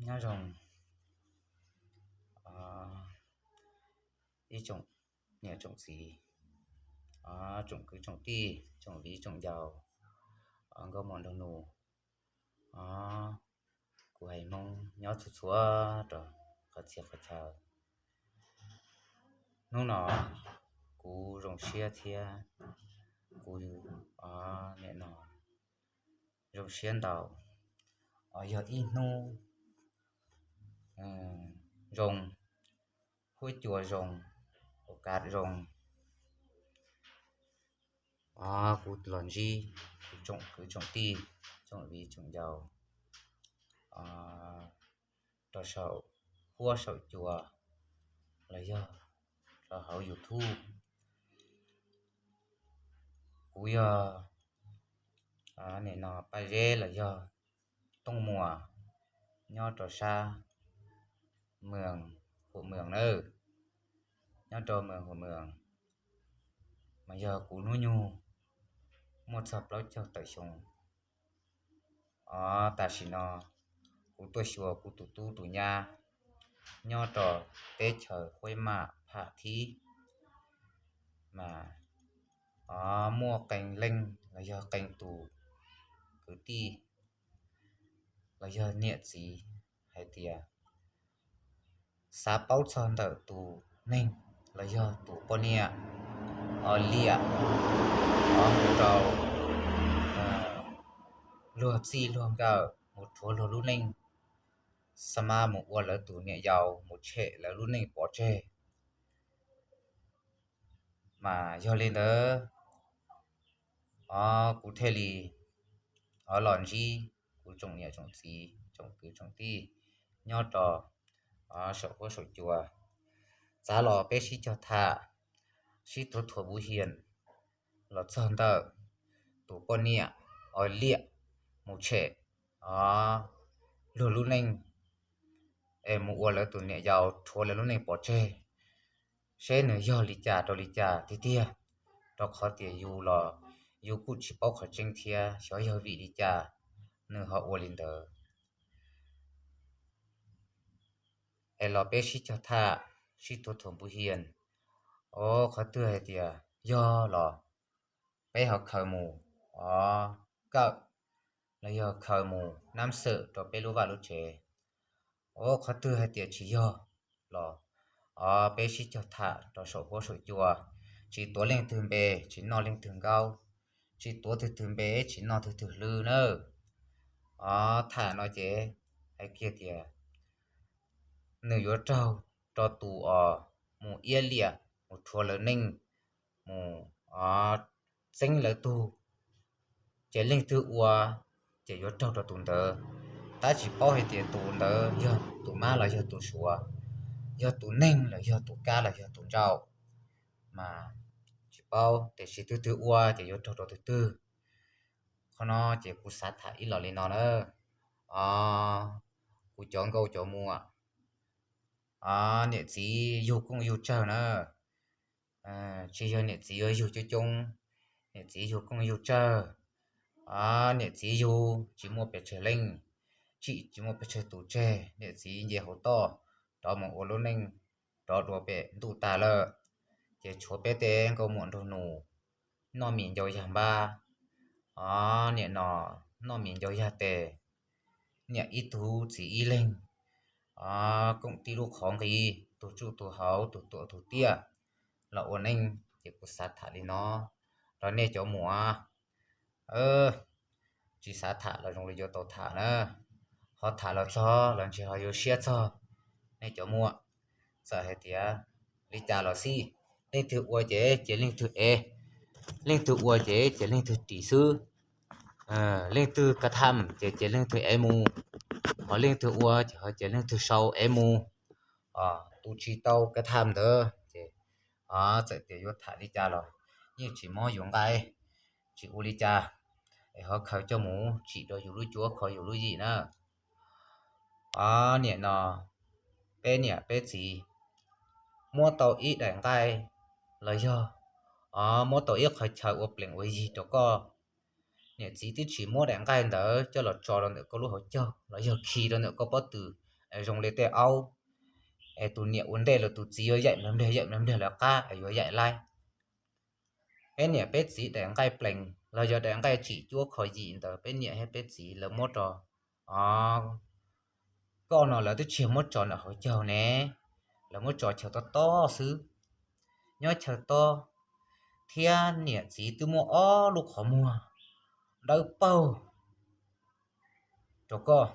Nyob zoo ib tsoom niam tsoom txiv, tsoom kwv tsoom tij, tsoom viv tsoom ncaus, nkauj muam nraug nus, kuv haiv Hmoob nyob txhua txhua rau qhov txhia qhov chaw. Hnub no kuv zoo siab thiab kuv nim no zoo siab ntau. Yog ib hnub zoo, huab cua zoo, au kas zoo, kuv los ntsib kuv tsoom kwv tsoom tij, tsoom viv tsoom ncaus rau saum huab saum cua los yog rau hauv YouTube. Kuv yog nim no Paj Zeb los yog Tooj Muas, nyob rau sab Moos Huam Moos nawb, nyob rau Moos Huam Moos, mas yog kuv hnub nyoog muaj txog plaub caug tawm xyoo. Tam sim no kuv tuaj xyuas kuv tus tub tus nyab nyob rau teb chaws Huaib Maj Pham Thib, mas muaj qee leej los yog qee tus kwv tij los yog niam txiv hais tias xav paub txog ntawm tus neeg los yog tus poj niam o liam o mus rau luag txij luag nkawm, mus rhuav luag lub neej, xab mab mus ua lawv tus niam yau, mus tshem lawv lub neej pov tseg. Mas yog li ntawd, o kuv thiaj li o los ntsib kuv tsoom niam tsoom txiv, tsoom kwv tsoom tij nyob rau o saum huab saum cua, xav los peb sib cog tham, sib tuav thuam npuv hias los txog ntawm tus poj niam o liam mus tshem o luag lub neej, es mus ua lawv tus niam yau, rhuav lawv lub neej pov tseg, seb nws yog li cas rau li cas tiag tiag, rau qhov tias yus los yus kuj tsis paub qhov tseeb thiab xyov yog vim li cas nws ho ua li ntawd. Es los peb sib cog tham, sib tuav thuam npuv hias, o qhov twg hais tias yog los peb ho khaws mus o kawm los yog khaws mus nab xawm rau peb lub vaj lub tsev. O qhov twg hais tias tsis yog los o peb sib cog tham rau saum huab saum cua, tsis tuav leej twg npe, tsis noj leej twg nkaub, tsis tuav twg twg npe, tsis noj twg twg hlwb nawb. O tham no ces hais kiag tias nws yuav raug rau tus os mus iab liam, mus rhuav lawv neej, mus txeeb lawv tug, ces leej twg ua ces yuav raug rau tus ntawd. Tab tsis paub hais tias tus ntawd yog tus mab los yog tus suav, yog tus neeg los yog tus kab los yog tus ntsauj, mas tsis paub tiam sis twg twg ua ces yuav raug rau twg twg. Qhov no ces kuv xav tham ib los li no na. O kuv cov nkauj cov muam, o niam txiv yug kooj yug tsawg na, tsis yog niam txiv yuav yug coob coob, niam txiv yug kooj yug tsawg. O niam txiv yug tsis muaj pes tsawg leej, tsim tsis muaj pes tsawg tus tseg, niam txiv nce hauv toj rov mus ua lub neej rov dua pem ntuj tag lawm. Ces tshuav peb tej nkauj muam nraug nus noj mis ncau yag npab, o niam no noj mis ncau yag tes, niam ib tug txiv ib leeg, o koom tib lub qhov nqi, tus tsuj tus hauv, tus tuam tus tiaj los ua neej. Ces kuv xav tham li no rau nej cov muam. Tsis xav tham los zoo li yuav tau tham na, ho tham los txog los ntshe ho yuav siab txog nej cov muam. Txawm hais tias li cas los xij, leej twg ua ces ces leej twg ev, leej twg ua ces ces leej twg ris xwb. Leej twg kav tham ces ces leej twg ev mus, ho leej twg ua ces ho ces leej twg sau ev mus. Tus tsis tau kav tham ntawd ces txawm tias yuav tham li cas los yeej tsis mob yus nqaij, tsis ua li cas, es ho khaws coj mus tsim rau yus lub cuab kho yus lub yim na. O niam no, peb niam peb txiv muab tau ib daim nqaij los yog o muab tau ib qhov chaw ua plees ua yig rau koj, niam txiv twb tsis muab daim nqaij ntawd coj los tso rau ntawm koj lub hauv caug los yog khi rau ntawm koj pob tw, zoo li tej aub, es tus niam ua ntej los tus txiv yuav yaim npliag yaim npliag lawv qab es yuav yaim laib. Peb niam peb txiv daim nqaij plees los yog daim nqaij tsim cuab kho yim ntawd peb niam thiab peb txiv lawv muab rau, o, koj no lawv twb tsis yog muab tso ntawm hauv caug ne, lawv muab tso chaw tob tob xwb. Nyob chaw tob, thiab niam txiv twb muab ob lub qhov muag dawb paug rau koj,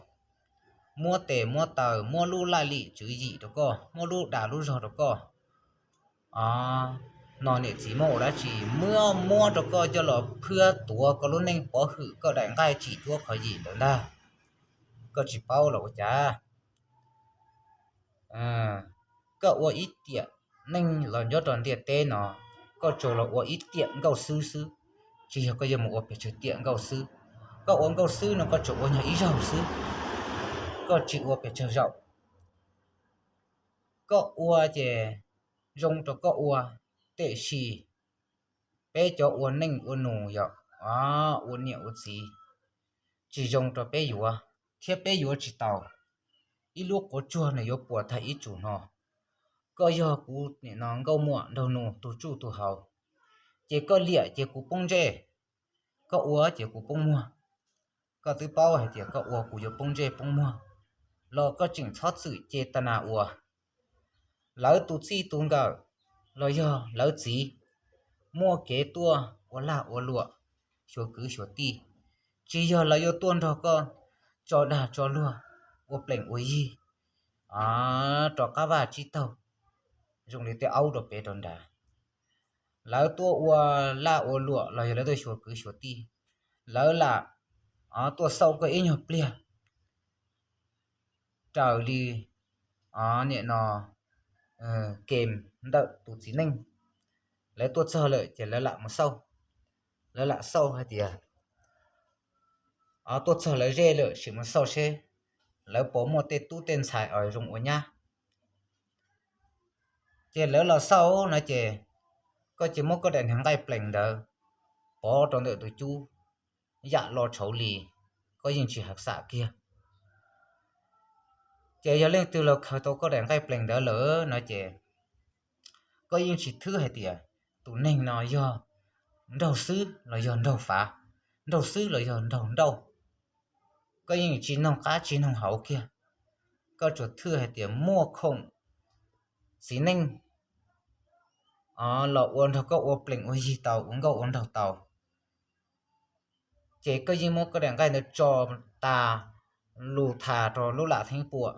muab tes muab taw, muab lub laj lim tswv yim rau koj, muab lub dag lub zog rau koj. O, no niam txiv muab ua dab tsi? Muab, muab rau koj coj los phwab tuav koj lub neej pov hwm koj daim nqaij tsim cuab kho yim ntawd ntag. Koj tsis paub los ua cas? Koj ua ib tiam neej los nyob rau ntiaj teb no, koj tsuas los ua ib tiam nkauj xwb xwb, tsis yog koj yuav mus ua pes tsawg tiam nkauj xwb. Koj ua nkauj xwb no koj tsuas ua nyuag ib zaug xwb, koj tsis ua pes tsawg zaum. Koj ua ces zoo rau koj ua, tiam sis peb cov ua neej ua nus yom, ua niam ua txiv, tsis zoo rau peb yuav, thiab peb yuav tsis tau. Ib lub quav tsuag nws yuav puas tag ib tsum hno. Koj yog kuv nim no nkauj muam nraug nus tus tsuj tus haus, ces koj liam ces kuv poob ntsej, koj ua ces kuv poob muag. Koj twb paub hais tias koj ua kuv yuav poob ntsej poob muag, los koj tseem txhob txwm ces tas nas ua. Lawv tus txij tus nkawm los yog lawv txiv muaj kev tuaj ua lag ua luam, xyuas kwv xyuas tij, tsis yog lawv yuav tuaj nrog koj tso dag tso luag, ua plees ua yig, rov qab vaj tsib taug zoo li tej aub rau pem rau nrad. Lawv tuaj ua lag ua luam los yog lawv tuaj xyuas kwv xyuas tij, lawv lam tuaj xauj koj ib nyuag pliag raws li nim no kem ntawm tus txiv neej. Lawv tuaj txog lawm ces lawv lam mus xauj, lawv lam xauj hais tias, o, tuaj txog lawv zej lawm sim mus xauj seb lawv puas muaj tej tub tej ntxhais uas zoo ua nyab. Ces lawv los xauj no ces koj cia muab koj daim niag nqaij plees ntawd pov rau ntawm tus cub, yam lo tshauv li, koj yeej tsis hav xam kiag. Ces yog leej twg los khaws tau koj daim nqaij plees ntawd lawm no ces koj yeej tsis thwb hais tias tus neeg no yog nraug xwb los yog nraug fav, nraug xwb los yog nraug nrauj. Koj yeej tsis noog qab tsis noog hauv kiag, koj tsuas thwb hais tias muaj khoom txiv neej los ua nrog koj ua plees ua yig tau, ua nkauj ua nraug tau. Ces koj yeej muab koj daim nqaij ntawd tso tas lus tham rau lub lam theeb puam,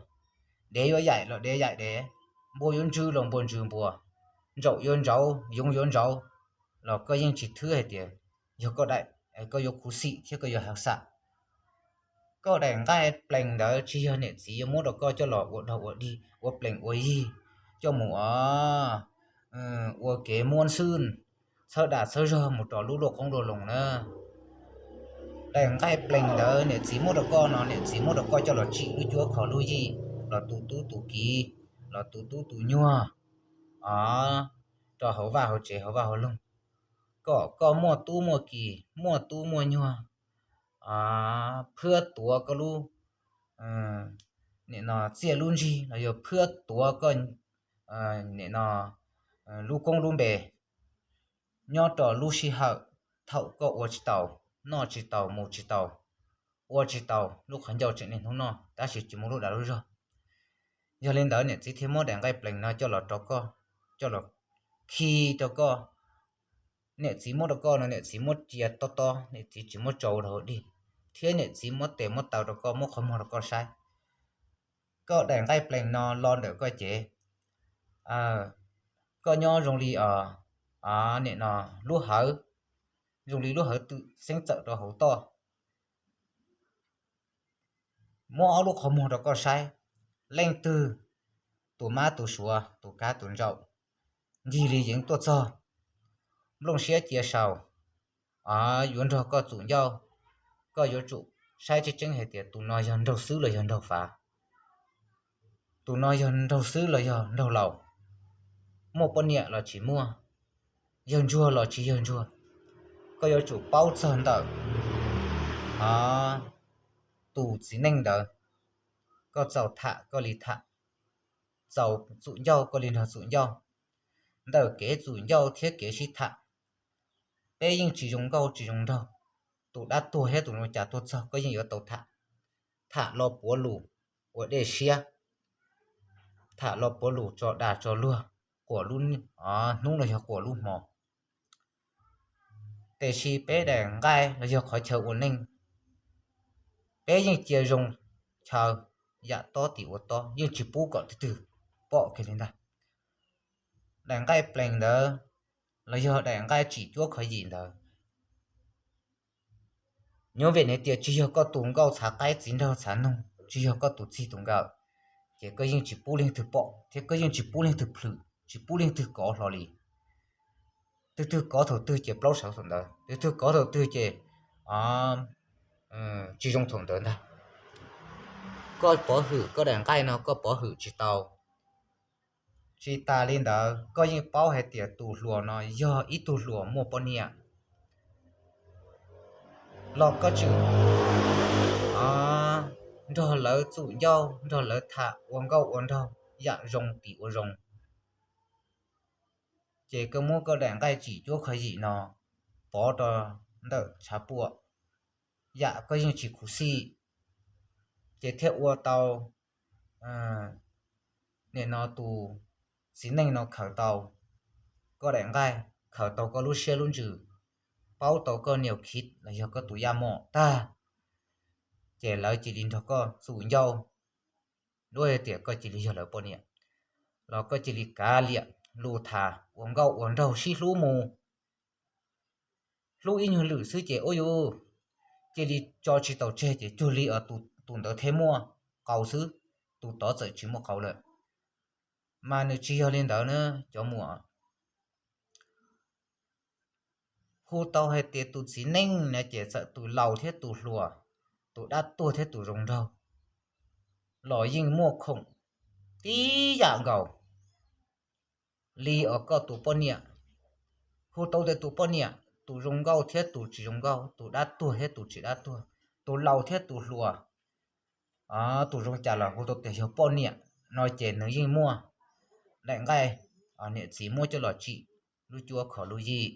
dev yuav yaim los dev yaim dev, npua yuav ntsws los npua ntsws npua, ntsaum yuav ntsaum yoov yuav ntsaum, los koj yeej tsis thwb hais tias yog koj daim, koj yuav khuv xim thiab koj yuav hav xam. Koj daim nqaij plees ntawd tsis yog niam txiv yuav muab rau koj coj los ua dog ua dig ua plees ua yig, coj mus ua kev muab xwb, txhawb dag txhawb zog mus rau lub luaj qoob luaj loo na. Daim nqaij plees ntawd niam txiv muab rau koj no niam txiv muab rau koj coj los tsim lub cuab kho lub yig, los tu tub tu kiv, los tu tub tu nyuag rau hauv vaj hauv tsev hauv vaj hauv loog, kom koj muaj tub muaj kiv muaj tub muaj nyuag, phwab tuav koj lub nim no txiaj lub ntsig los yog phwab tuav koj nim no lub koob lub npe nyob rau lub sij hawm thaum koj ua tsis tau, noj tsis tau, mus tsis tau, ua tsis tau lub qhov ncauj tseem niaj hnub noj tab sis tsis muaj lub dag lub zog. Yog li ntawd niam txiv thiaj muab daim nqaij plees no coj los rau koj, coj los khi rau koj. Niam txiv muab rau koj no niam txiv muab cia tob tob, niam txiv tsis muab tsau rau hauv dig, thiab niam txiv muab tes muab taw rau koj, muab qhov muag rau koj saib. Koj daim nqaij plees no los ntawm koj cev, koj nyob zoo li nim no lub hawv, zoo li lub hawv twm xeeb txawm rau hauv toj. Muab ob lub qhov muag rau koj saib, leej twg tus mab tus suav tus kab tus ntsaum ncig li yeev tuaj txog, nplooj siab cia sau, yuav nrog koj txum ncauj, koj yuav tsum saib tseeb tseeb hais tias tus no yog nraug xwb los yog nraug fav, tus no yog nraug xwb los yog nraug laus, muaj poj niam los tsis muaj, yog ntsuag los tsis yog ntsuag. Koj yuav tsum paub txog ntawm tus txiv neej ntawd, koj txaus tham koj li tham, txaus txum ncauj koj li nrog txum ncauj. Ntawm kev txum ncauj thiab kev sib tham, peb yeej tsis zoo nkauj tsis zoo nraug. Tus dab tuag thiab tus zoo cas tuaj txog koj yeej yuav tau tham. Tham los puav lus ua dej siab, tham los puav lus tso dag tso luag, quam lub hnub los yog quam lub hmo. Tiam sis peb daim nqaij los yog qhov chaw ua neej, peb yeej cia zoo chaw, yam tob tim ua tob, yeej tsis pub kom twg twg pom kiag li ntag. Daim nqaij plees ntawd los yog daim nqaij tsim cuab kho yim ntawd, nyob vim hais tias tsis yog koj tus nkauj txhav qaib txiv nraug txhav noog, tsis yog koj tus txig tus nkawm, ces koj yeej tsis pub leej twg pom thiab koj yeej tsis pub leej twg plhws, tsis pub leej twg kov hlo li. Twg twg kov thaum twg ces plaub sawv thaum ntawd, twg twg kov thaum twg ces tsis zoo thaum ntawd ntag. Koj pov hwm koj daim nqaij no koj pov hwm tsis tau. Tsis tas li ntawd koj yeej paub hais tias tus hluas no yog ib tug hluas muaj poj niam los koj tseem nrog lawv txum ncauj nrog lawv tham ua nkauj ua nraug yam zoo tim ua zoo, ces koj muab koj daim nqaij tsim cuab kho yim no pov rau ntawm tshav puam, yam koj yeej tsis khuv xim, ces thiaj ua tau nim no tus txiv neej no khaws tau koj daim nqaij, khaws tau koj lub siab lub ntsws, paub tau koj niam khiv los yog koj tus yaj mom tag, ces lawv cia li nrog koj txum ncauj, duab hais tias koj cia li yog lawv poj niam, los koj cia li kav liam lus tham ua nkauj ua nraug sib hlub mus. Hlub ib nyuag lwm xwb ces ua yus cia li tso tsis tau tseg ces cuag li tus ntawd thiaj muaj qau xwb, tus tod txawm tsis muaj qau lawm. Mas nws tsis yog li ntawd na cov muam. Hu tau hais tias tus txiv neej na ces txawm tus laus thiab tus hluas, tus dab tuag thiab tus zoo nraug los yeej muaj khoom tib yam nkaus li os koj tus poj niam. Hu tau tias tus poj niam, tus zoo nkauj thiab tus tsis zoo nkauj, tus dab tuag thiab tus tsis dab tuag, tus laus thiab tus hluas, tus zoo cas los hu tau tias yog poj niam no ces nws yeej muaj daim nqaij niam txiv muab coj los tsim lub cuab kho lub yig.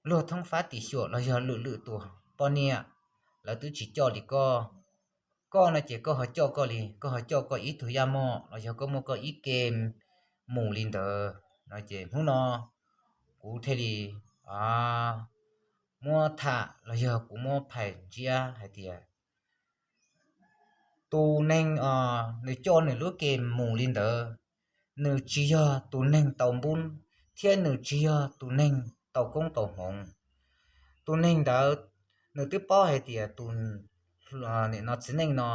Luag thoob fab tim xyuam los yog lwm lwm tus poj niam, lawv twb tsis coj li koj. Koj no ces koj ho coj koj li, koj ho coj koj ib tug yaj mom los yog koj muaj koj ib ke mus li ntawd no ces hnub no kuv thiaj li muab tham los yog kuv muab phais ntsiab hais tias tus neeg nws coj nws lub ke mus li ntawd, nws tsis yog tus neeg tau npub thiab nws tsis yog tus neeg tau koob tau hmoov. Tus neeg ntawd nws twb paub hais tias tus nim no txiv neej no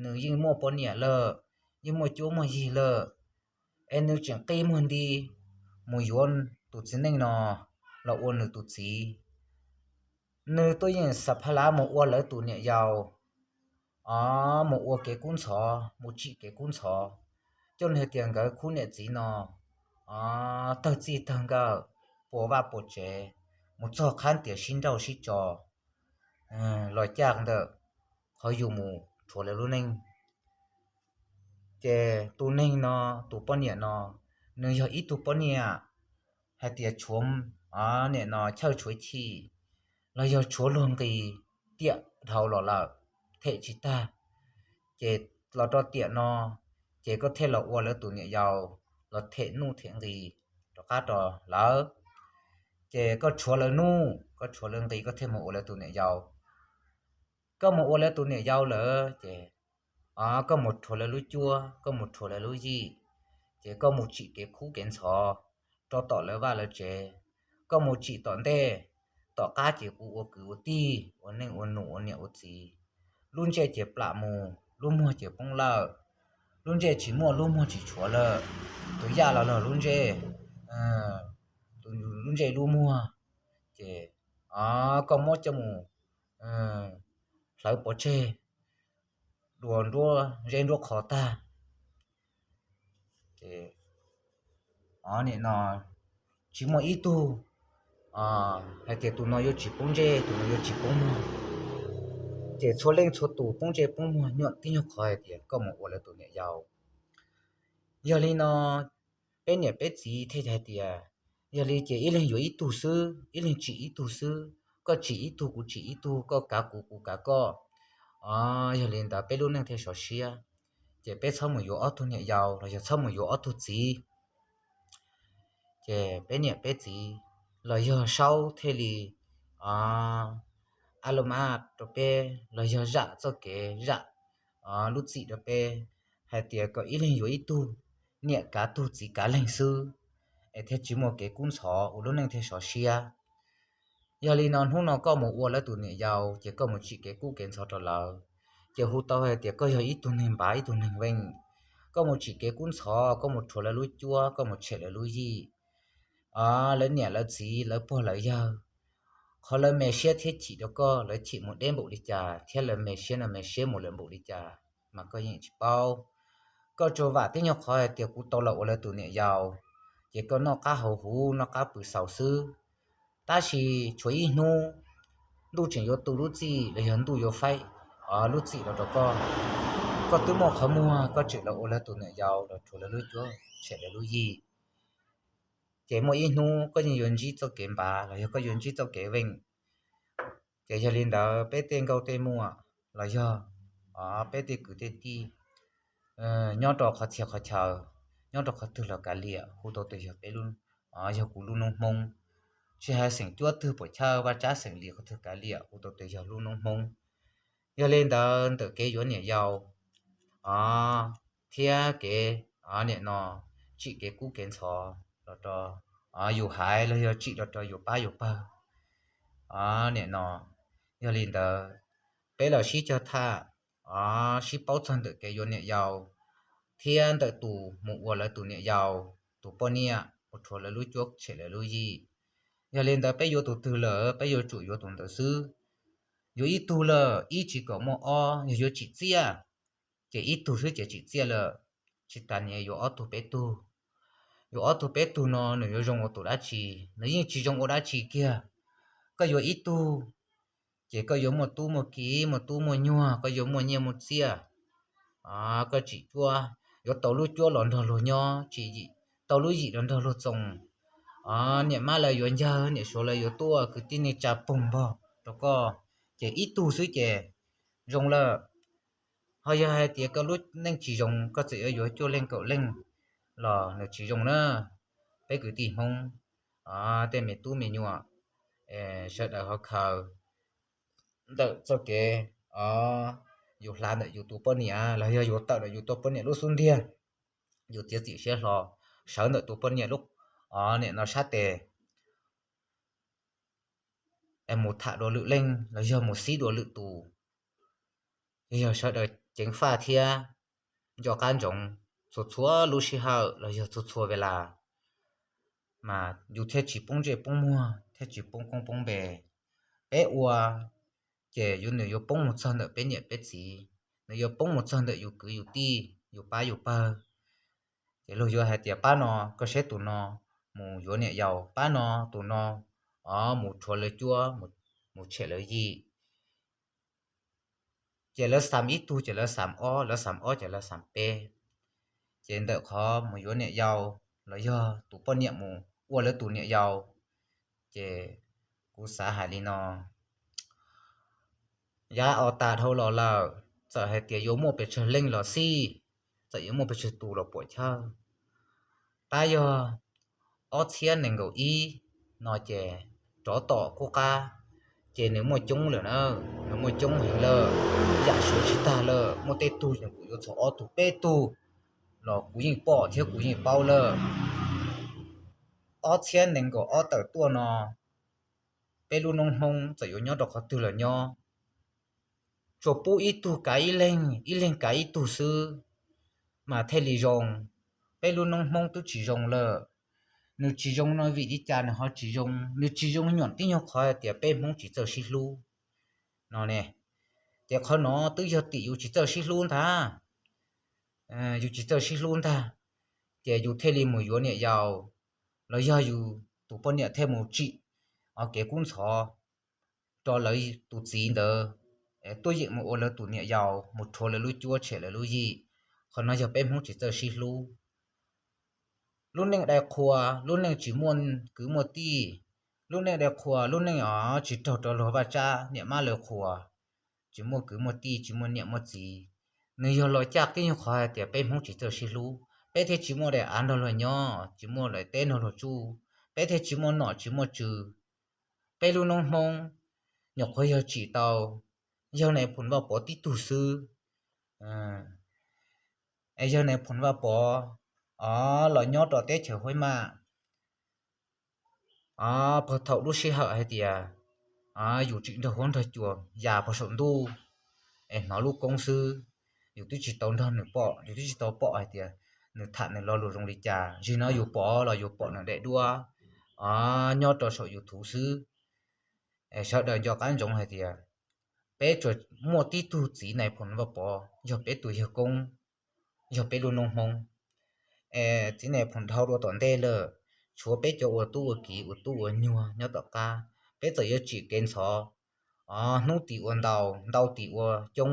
nws yeej muaj poj niam lawm, yeej muaj cuab muaj yig lawm, es nws tseem qi muag nti mus yuav tus txiv neej no los ua nws tus txiv. Nws tuaj yeem xa pha lav mus ua lawv tus niam yau, mus ua kev kub ntxhov, mus tsim kev kub ntxhov, coj nws hais tias nkawd khub niam txiv no tawg txij tawg nkawm, puas vaj puas tsev, mus txog qhab tias sib nrauj sib tso los caj ntawm qhov yus mus rhuav lawv lub neej. Ces tus neeg no, tus poj niam no, nws yog ib tug poj niam hais tias tshuav nim no chawj tshuav chim los yog tshuav luag nqis tiam dhau los lawm, them tsis tag. Ces los rau tiam no, ces koj thiaj los ua lawv tus niam yau, los them nuj them nqis rov qab rau lawv. Ces koj tshuav lawv nuj, koj tshuav lawv nqis, koj thiaj mus ua lawv tus niam yau. Koj mus ua lawv tus niam yau lawm ces koj mus rhuav lawv lub cuab, koj mus rhuav lawv lub yig, ces koj mus tsim kev kub kev ntxhov rau tom lawv vaj lawv tsev. Koj mus tsim tom ntej, tom qab ces kuv ua kwv ua tij, ua neej ua nus, ua niam ua txiv. Lub ntsej ces plam mus, lub muag ces poob lawm. Lub ntsej tsis muaj, lub muag tsis tshuav lawm. Tus yaj los log lub ntsej, lub ntsej lub muag, ces koj muab coj mus hlawv pov tseg dua nruab zeb nruab qhov tag. Nim no tsis muaj ib tug hais tias tus no yuav tsis poob ntsej, tus no yuav tsis poob muag. Ces txhua leej txhua tus poob ntsej poob muag nyuam tib nyuag qhov hais tias koj mus ua lawv tus niam yau. Yog li no, peb niam peb txiv thiaj hais tias, yog li ces ib leeg yuav ib tug xwb, ib leeg tsim ib tug xwb, koj tsim ib tug kuv tsim ib tug, koj kav kuv kuv kav koj. Yog li ntawd peb lub neej thiaj sov siab. Ces peb txhob mus yuav ob tug niam yau los yog txhob mus yuav ob tug txiv. Ces peb niam peb txiv los yog Saub thiaj li a lo mas rau peb los yog zam txoj kev zam lub txim rau peb hais tias kom ib leeg yuav ib tug, niam kav tug txiv kav leeg xwb, es thiaj tsis muaj kev kub ntxhov ua lub neej thiaj sov siab. Yog li no hnub no koj mus ua lawv tus niam yau ces koj mus tsim kev kub kev ntxhov rau lawv, ces hu tau hais tias koj yog ib tug neeg npav ib tug neeg veej. Koj mus tsim kev kub ntxhov, koj mus rhuav lawv lub cuab, koj mus tshem lawv lub yim. Lawv niam lawv txiv lawv pog lawv yawg, qhov lawv me siab thiab chim rau koj, lawv chim mus deb npaum li cas thiab lawv me siab no me siab mus lawm npaum li cas mas koj yeej tsis paub. Koj tsuas vam tib nyuag qhov hais tias kuv tau los ua lawv tus niam yau, ces koj noj qab haus huv noj qab pw xaus xwb. Tab sis tshuav ib hnub ntuj tseem yuav tu lub txim los yog ntuj yuav faib lub txim los rau koj, koj twb muaj qhov muag koj tseem los ua lawv tus niam yau los rhuav lawv lub cuab tshem lawv lub yim. Ces muaj ib hnub koj yeej yuav ntsib txoj kev npav los yog koj yuav ntsib txoj kev veej. Ces yog li ntawd peb tej nkauj tej muam los yog peb tej kwv tej tij nyob rau qhov txhia qhov chaw, nyob rau qhov twg los kav liam hu tau tias yog peb, yog kuv lub noob Hmoob. Tsis hais xeem cuab twg puam chawj vaj tsab xeem li qhov twg kav liam hu tau tias yog lub noob Hmoob. Yog li ntawd ntawm kev yuav niam yau thiab kev niam no tsim kev kub kev ntxhov los rau yus haiv los yog tsim los rau yus pab yus pawg niam no. Yog li ntawd peb los sib cog tham, sib paub txog ntawm kev yuav niam yau thiab ntawm tus mus ua lawv tus niam yau, tus poj niam mus rhuav lawv lub cuab tshem lawv lub yim. Yog li ntawd peb yuav tus twg lawm peb yuav tsum yuav tus ntawd xwb. Yuav ib tug lawm ib tsis kom muaj ob, yog yuav tsim txiaj ces ib tug xwb ces tsim txiaj lawm. Tsis tas niam yuav ob tug peb tug. Yuav ob tug peb tug no nws yuav zoo ua tus dab tsi? Nws yeej tsis zoo ua dab tsi kiag. Koj yuav ib tug ces koj yuav muaj tub muaj ki, muaj tub muaj nyuag, koj yuav muaj nyiaj muaj txiaj. Koj tsim cuab, yuav tau lub cuab los nrog luag nyob, tsim tau lub yim los nrog luag txoos. Niam mab lawv yuav ncawg, niam suav lawv yuav tuaj, kwv tij neej tsa pog npog rau koj, ces ib tug xwb ces zoo lawm. Ho yog hais tias koj lub neej tsis zoo, koj txawm yuav yuav cuaj leej kaum leej los nws tsis zoo na. Peb kwv tij Hmoob, tej me tub me nyuam, sawv daws ho khaws ntawm txoj kev yus hla ntawm yus tus poj niam los yog yus tawm ntawm yus tus poj niam lub xub ntiag, yus txiav txim siab hlo sawv ntawm tus poj niam lub niam no sab tes es mus tham dua lwm leej los yog mus xib dua lwm tus. Yog sawv daws ceev faj thiab nco qab ntsoov txhua txhua lub sij hawm los yog txhua txhua ve las, mas yus thiaj tsis poob ntsej poob muag thiab tsis poob koob poob npe. Peb ua ces yus nws yuav poob mus txog ntawm peb niam peb txiv, nws yuav poob mus txog ntawm yus kwv yus tij, yus pab yus pawg. Ces luag yuav hais tias pab no, koj saib tus no mus yuav niam yau, pab no tus no mus rhuav lawv cuab, mus tshem lawv yim. Ces lawv xam ib tug ces lawv xam ob, lawv xam ob ces lawv xam peb. Ces ntawm qhov mus yuav niam yau los yog tus poj niam mus ua lawv tus niam yau, ces kuv xav hais li no, yav uas tas dhau los lawm, txawm hais tias yuav muaj pes tsawg leej los xij, txawm yuav muaj pes tsawg tus los puam chawj, tab yog ob txhiab nees nkaum ib no ces rov tom qub qab, ces nws muaj coob lawm na, nws muaj coob heev lawm, yam suav tsis tag lawm, muaj tej tug yeej kuv yuav txog ob tug peb tug los kuv yeej pom thiab kuv yeej paub lawm. Ob txhiab nees nkaum ob tawm tuaj no, peb lub noob Hmoob txawm yuav nyob rau qhov twg los nyob, tsuas pub ib tug kav ib leeg, ib leeg kav ib tug xwb mas thiaj li zoo. Peb lub noob Hmoob twb tsis zoo lawm. Nws tsis zoo no vim li cas nws ho tsis zoo? Nws tsis zoo nyuam tib nyuag qhov hais tias peb Hmoob tsis txawj sib hlub no ne. Ces qhov no twb yog tim yus tsis txawj sib hlub ntag. Yus tsis txawj sib hlub ntag, ces yus thiaj li mus yuav niam yau, los yog yus tus poj niam thiaj mus tsim kev kub ntxhov rau lawv tus txiv ntawd. tuaj yeem mus ua lawv tus niam yau, mus rhuav lawv lub cuab tshem lawv lub yim. Qhov no yog peb Hmoob tsis txawj sib hlub. Lub neej dai qhua, lub neej tsis muaj kwv muaj tij, lub neej dai qhua, lub neej os tsis raug rau luag vaj tsab niam mab lawv qhuas, tsis muaj kwv muaj tij, tsis muaj niam muaj txiv. Nws yog los caj qib yog qhov hais tias peb Hmoob tsis txawj sib hlub, peb thiaj tsis muaj daim av nrog luag nyob, tsis muaj daim teb nrog luag tsuj, peb thiaj tsis muaj nom tsis muaj tswv. Peb lub noob Hmoob nyuam qhuav yog tsim tau, yog Nais Phoo Vaj Pov tib tug xwb. Es yog Nais Phoo Vaj Pov os los nyob rau teb chaws Huaib Maj, os puag thaum lub sij hawm hais tias yus tsim nrog huab nrog cua ya puag saum ntuj, es hnov lub koob xwb, yus twb tsis tau nrog nws pom, yus twb tsis tau pom hais tias nws tham nws lo lus zoo li cas. Zim no yus pom los yus pom nws daim duab os nyob rau saum YouTube xwb. Es sawv daws nco qab ntsoov hais tias peb tsuas muaj tib tug txiv Nais Phoo Vaj Pov yog peb tus yawg koob, yog peb lub noob Hmoob. Es txiv Nais Phoo dhau dua tom ntej lawm, tshuav peb cov ua tub ua kiv ua tub ua nyuag nyob tom qab, peb txawm yuav tsim kev ntxhov os hnub tim ua ntau, ntau tim ua coob,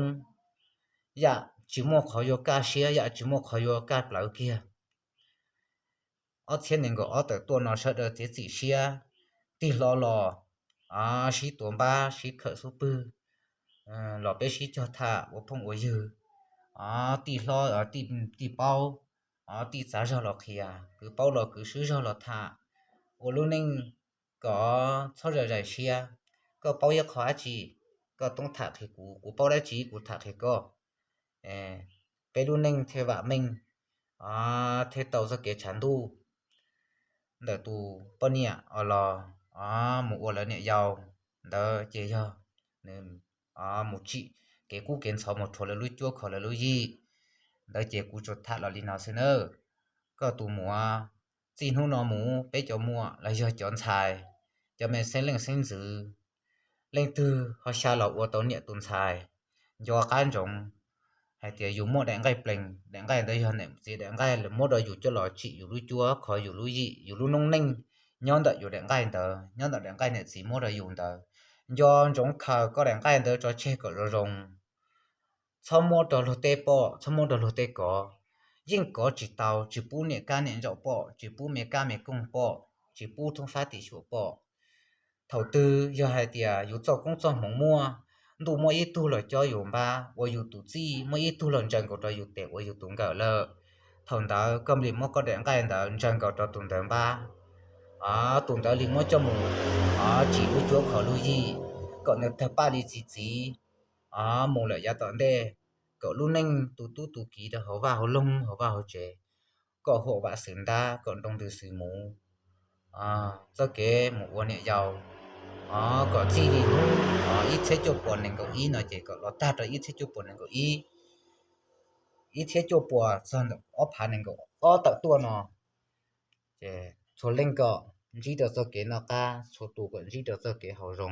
yam tsis muaj qhov yuav kaj siab, yam tsis muaj qhov yuav kaj plawv kiag. Ob txhiab nees nkaum ob tawm tuaj no sawv daws txiav txim siab, tig hlo los sib tuav npab sib khawm xub pwg, los peb sib cog tham ua phooj ua ywg, tij hlob tij paub, tij txav zog los qhia, kwv paub los kwv swb zog los tham, ua lub neej kom txhob zais zais siab. Koj paub ib qho dab tsi, koj toob tham qhia kuv, kuv paub dab tsi kuv tham qhia koj. Peb lub neej thiaj vam meej, thiaj tau txoj kev tshav ntuj. Ntawm tus poj niam os los mus ua lawv niam yau ntawd ces yog nws mus tsim kev kub kev ntxhov mus rhuav lawv lub cuab kho lawv lub yim. Ntawd ces kuv tsuas tham los li no xwb nawb. Koj tus muam, txij hnub no mus peb cov muam los yog cov ntxhais, cov me xeeb leej xeeb ntxwv, leej twg ho xya los ua tau niam tus ntxhais, nco qab ntsoov hais tias yus muaj daim nqaij plees, daim nqaij ntawd yog niam txiv daim nqaij muab rau yus coj los tsim yus lub cuab kho yus lub yim, yus lub noob neej nyob ntawm yus daim nqaij ntawd, nyob ntawm daim nqaij niam txiv muab rau yus ntawd. Nco ntsoov khaws koj daim nqaij ntawd tso tseg kom zoo zoo, txhob muab rau luag tej pom, txhob muab rau luag tej kov. Yeej kov tsis tau, tsis pub niam kab niam ntsaum pom, tsis pub me kab me kooj pom, tsis pub thoob fab tim xyuam pom. Thaum twg yog hais tias yus txoj koob txoj hmoov muaj, ntuj muaj ib tug los cob yus npab ua yus tus txij, muaj ib tug los ntsaws nkaus rau yus tes ua yus tus nkawm lawm, thaum ntawd koj mam li muab koj daim nqaij ntawd ntsaws nkaus rau tus ntawd npab. Tus ntawd li muab coj mus tsim lub cuab kho lub yim, kom nws tawg paj li txi txiv, mus lawm yav tom ntej, kom lub neej tu tub tu kiv rau hauv vaj hauv loog hauv vaj hauv tsev, kom huam vam xwm ntab, kom nroo ntws xwm muv. Txoj kev mus ua niam yau, kom txij li hnub ib txhiab cuaj puas nees nkaum ib no ces kom los tag rau ib txhiab cuaj puas nees nkaum ib, ib txhiab cuaj puas txog ntawm ob phav nees nkaum ob tawm tuaj no. Ces txhua leej kom ntsib rau txoj kev noj qab, txhua tus kom ntsib rau txoj kev haus zoo.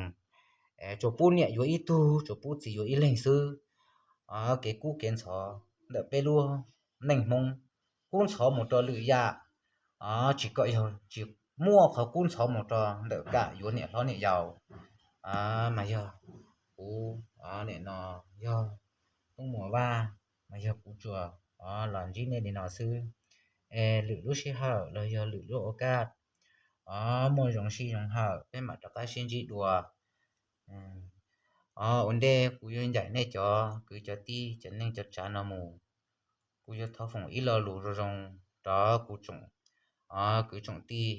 Tsuas pub niam yuav ib tug, tsuas pub txiv yuav ib leeg xwb. Kev kub kev ntxhov ntawm peb lub neej Hmoob, kub ntxhov mus rau lwm yam, tsis kom yog tsis muaj qhov kub ntxhov mus rau ntawm kam yuav niam hlob niam yau. Mas yog kuv, nim no yog Tub Muas Vaj, mas yog kuv tsuas los ntsib nej li no xwb. Es lwm lub sij hawm los yog lwm lub ua kaj, muaj zoo sij zoo hawm peb mam rov qab sib ntsib dua. Ua ntej kuv yuav ncaim nej cov kwv cov tij cov neej cov tsav no mus, kuv yuav thov foom ib lo lus zoo zoo rau kuv tsoom kwv tsoom tij,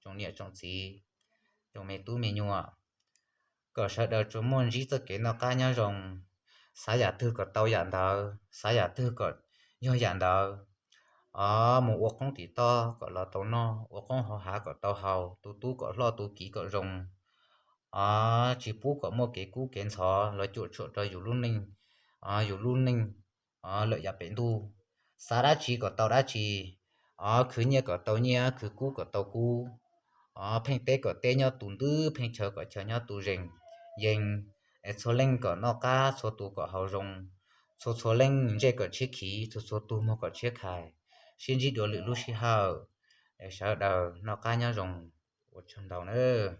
tsoom niam tsoom txiv, tsoom me tub me nyuam, kom sawv daws tsuas muaj ntsib txoj kev noj qab nyob zoo, xav yam twg kom tau yam ntawd, xav yam twg kom yog yam ntawd. Mus ua qoob tim toj kom los tau noj, ua qoob hauv hav kom tau haus, tu tub kom hloj tu kiv kom zoo. Tsis pub kom muaj kev kub kev ntxhov los cuam tshuam rau yus lub neej, yus lub neej lawm yav pem ntuj. Xav dab tsi kom tau dab tsi, khwv nyiaj kom tau nyiaj, khwv kub kom tau kub, pheej teb kom teb nyob tus ntwb, pheej chaw kom chaw nyob tus zees yees. Es txhua leej kom noj qab, txhua tus kom haus zoo, txhua txhua leej ntsej kom tshiab khiv, txhua txhua tus muag kom tshiab khais. Sib ntsib dua lwm lub sij hawm, es sawv daws noj qab nyob zoo, ua tsaug ntau nawb.